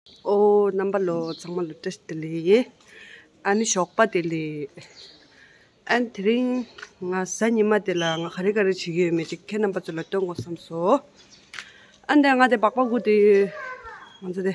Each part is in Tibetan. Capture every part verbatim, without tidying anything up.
ཨོ། རྣམ་པ་ལོ་ཚང་མ་ལོ་བཀྲ་ཤིས་བདེ་ལེགས། ཨ་ནི་ཞོགས་པ་བདེ་ལེགས། ཨ་ནི་དེ་རིང་ང་གཟའ་ཉི་མ་དེ་ལ་ང་ག་རེ་ག་རེ་བྱེད་ཀྱི་ཡོད་མེད་ཅིག་ཁྱེད་རྣམ་པ་ཚོ་ལ་སྟོན་དགོས་བསམ་སོང་། ཨ་ནི་ང་དེ་སྦག་སྦག་སྒུག་དེ། ང་ཚོ་དེ།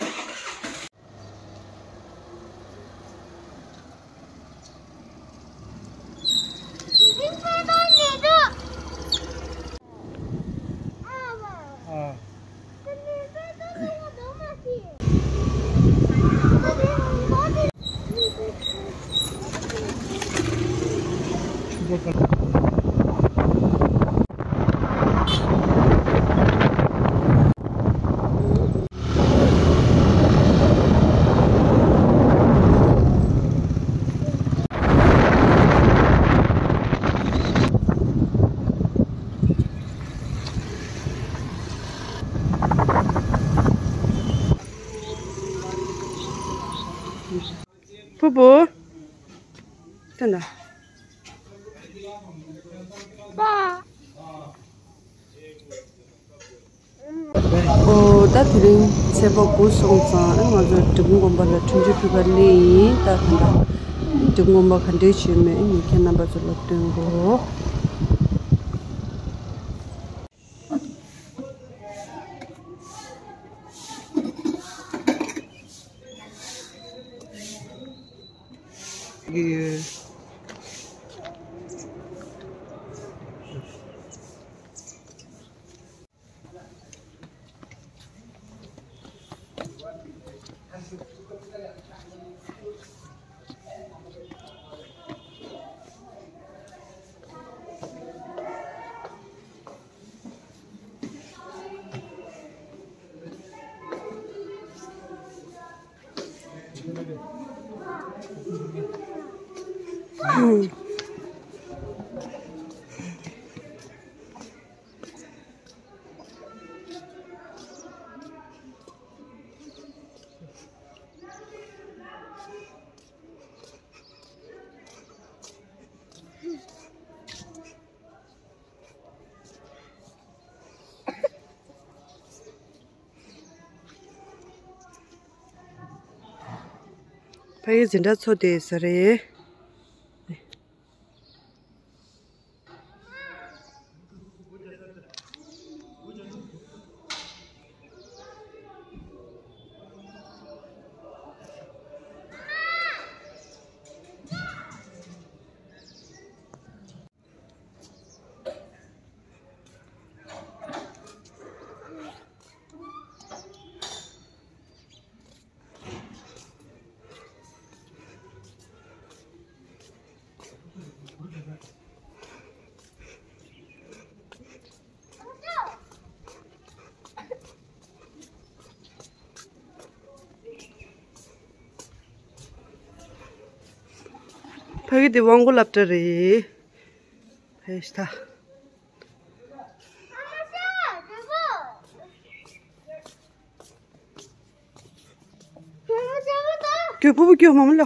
ཕུ་བོ། ད་ན། ཨོ། ད་དེ་རིང་ཚེས་པ་དགུ་སོང་ཙང་ཨ་ང་ཚོ་འབྲི་གུང་དགོན་པ་ལ་འཕྲིན་བཅོལ་ཕུལ་བར་སླེབས་ཡིན། ད་ད་ད་འབྲི་གུང་དགོན་པ་ག་འདྲས་བྱུང་མེད་ཨ་ནི་ཁྱེད་རྣམ་པ་ཚོ་ལ་སྟོན་དགོས། ཕ་གི་འཛིན་གྲྭ་ཚོ་དེ་ས་རེད། ཕ་གི་དེ་དབང་པོ་སློབ་གྲྭ་རེད། ཕེ་ཤ་ཐ། ཀྱོ་ཕུ་བོ་ཀྱོ་མ་མ་ལོ།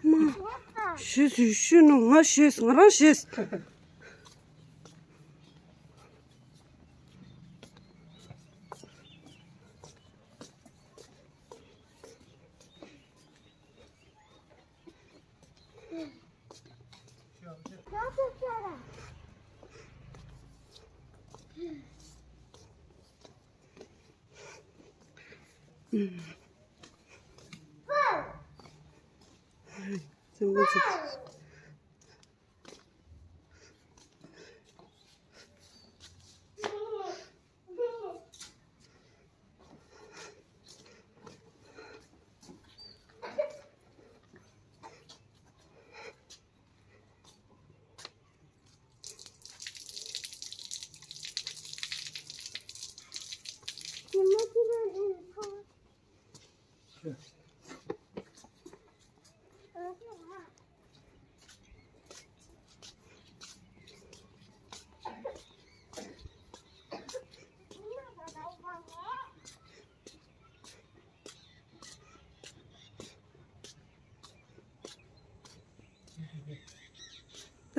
མ། ཤེས་སུ་ཤེས་ནོ་ང་ཤེས་ང་རང་ཤེས།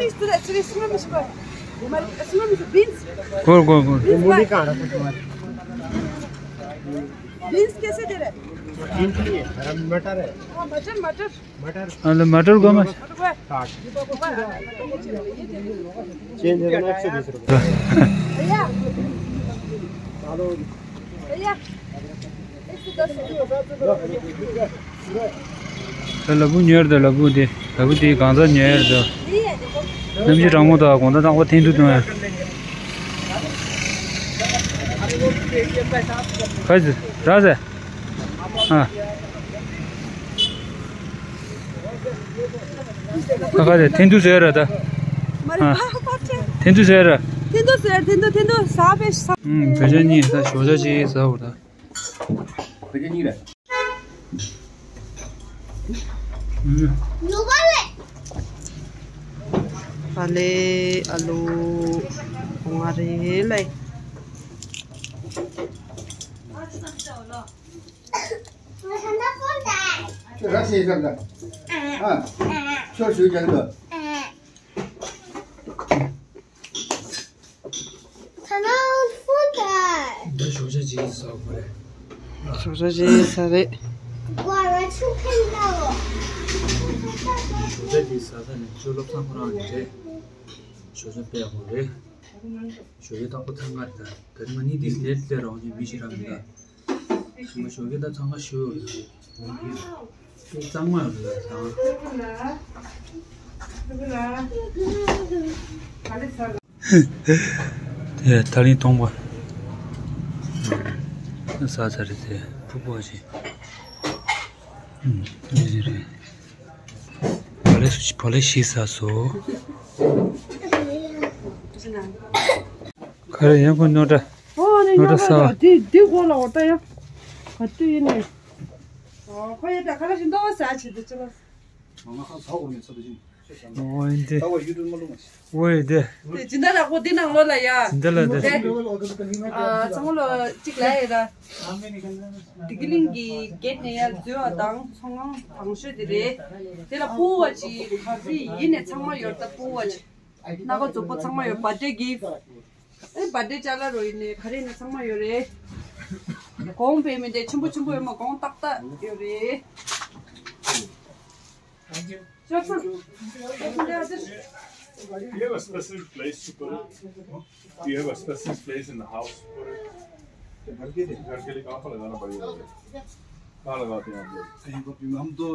Beans, beans कैसे दे रहे? मटर है। हाँ, मटर, मटर। मटर। हाँ, तो मटर को मैं। मटर को है। साठ। चेंज है ना, एक सौ बीस रुपये। भैया। भैया। ད་ལ་ཕུག་ཉོས་རེད། ད་ལ་ཕུག་དེ། ལ་ཕུག་དེ་གང་ཚ་ཉོས་རེད། ད་གནམ་གཤིས་གྲང་མོ་དང་དགོང་དག་རྟག་པར་ཐན་ཐུག་གཏོང་ཡ། ག་ཚོད་རག་ཟེར། ཨ། ད་ག་ཚོད་ཐན་ཐུག་ཟེར་ར་ད། ཨ། ཐན་ཐུག་ཟེར་ར། ཐན་ཐུག་ཟེར། ཐན་ཐུག་ཐན་ཐུག་ཟ་བས་ཟ། ཨུམ། བོད་ཇ་གཉིས་ད་ཞོགས་ཇ་གཅིག་ཟ་བར་ད། བོད་ཇ་གཉིས་རེད། ཨ་ལེ། ཨ་ལོ། ཁོང་ང་རེ་ལེ། ཁྱོད་ར་ཤེས་ཙམ་ད། ཨ། ཁྱོད་ཞུ་ཀྱང་འདུག་ད་ནང་ཕུ་ད། འདི་ཞོགས་ཇ་ཅིག་ཟ་དགོས་རེད། ཞོགས་ཇ་ཅིག་ཟ་རེད། ཞོགས་ཇ་ཅིག་ཟ་ས་ནས་ཁྱོད་བློ་བཟང་ཁོ་རང་རེད། ཞོགས་ཇ་སྤེལ་དགོས་རེད། ཞོགས་ཇ་དང་པོ་ཐང་ངར་ད། ད་ནི་ང་གཉིས་དེ་ནས་སླེབས་རོགས་ཀྱི་མི་ཞིག་རང་མི་ད། ཞིང་པ་ཞོགས་ཀས་ད་ཚང་མ་ཞུ། དེ་གཙང་མ་ཡོད་རེད་ད། དེ་ད་ལིང་སྟོང་པ། ཟ་ཚར་རེད་དེ། ཕུ་ཕུ་བ་ཞིག་ཨུམ། མི་ཟེར་རེད། བ་ལེ་བ་ལེ་ཞིག་ཟ་སོ། ག་རེ་ཡང་ཁོ་རྙོག་དྲ། ཨོ་ནི་རྙོག་དྲ་ཟ་བ། འདི་འདི་གོ་ལ་འོ་ད་ཡ། ག་དུས་ཡིན་ནས། ཨོ་ཁོ་ཡ་ད་ཁ་ལ་ཞིག་འདོགས་ཟ་བྱེད་དུ་ཅི་ལ། ང་ཁ་ཟ་འོ་ནས་ཚ་དུ་ཅི། ཨོ་ཡིན་དེ། ད་བ་ཡུ་ཏུ་མ་ལུང་མ་ཤི། ཨོ་ཡིན་དེ། དེ་སྦྱིན་བདག་ལགས་པོ་འདི་ནང་ལོགས་ལ་ཡ། སྦྱིན་བདག་ལགས་དེ། དེ། ཨ་ཚང་མ་ལོ་གཅིག་ལ་ཡ་ར། བདེ་སྐྱིད་གླིང་གི་གེད་ནས་ཡར་འཛུལ་བ་དང་ཚོང་ཁང་དང་ཤོས་དེ་རེད། དེ་ལ་ཕུ་བ་ཅིག་ག་ཚོད་ཡིན་ནས་ཚང་མ་ཡོད་ད་ཕུ་བ་ཅིག་སྣ་ཁ་མཛུབ་པོ་ཚང་མ་ཡོད། བར་ཌེ་གིཕ་ཨེ་བར་ཌེ་ཅ་ལག་རོ་ཡིན་ནས་ག་རེ་ནས་ཚང་མ་ཡོད་རེད། གོང་སྤེལ་མི་འདྲ་ཆེན་པོ་ཆེན་པོ་ཡོད་མ་གོང་ཏག་ཏག་ཡོད་རེད། ཤོག་སང་། Do you have a specific place to put it? Do you have a specific place in the house to put it? घर के लिए, घर के लिए कहाँ पर लगाना पड़ेगा? कहाँ लगाते हैं आप लोग? कहीं पर भी हम तो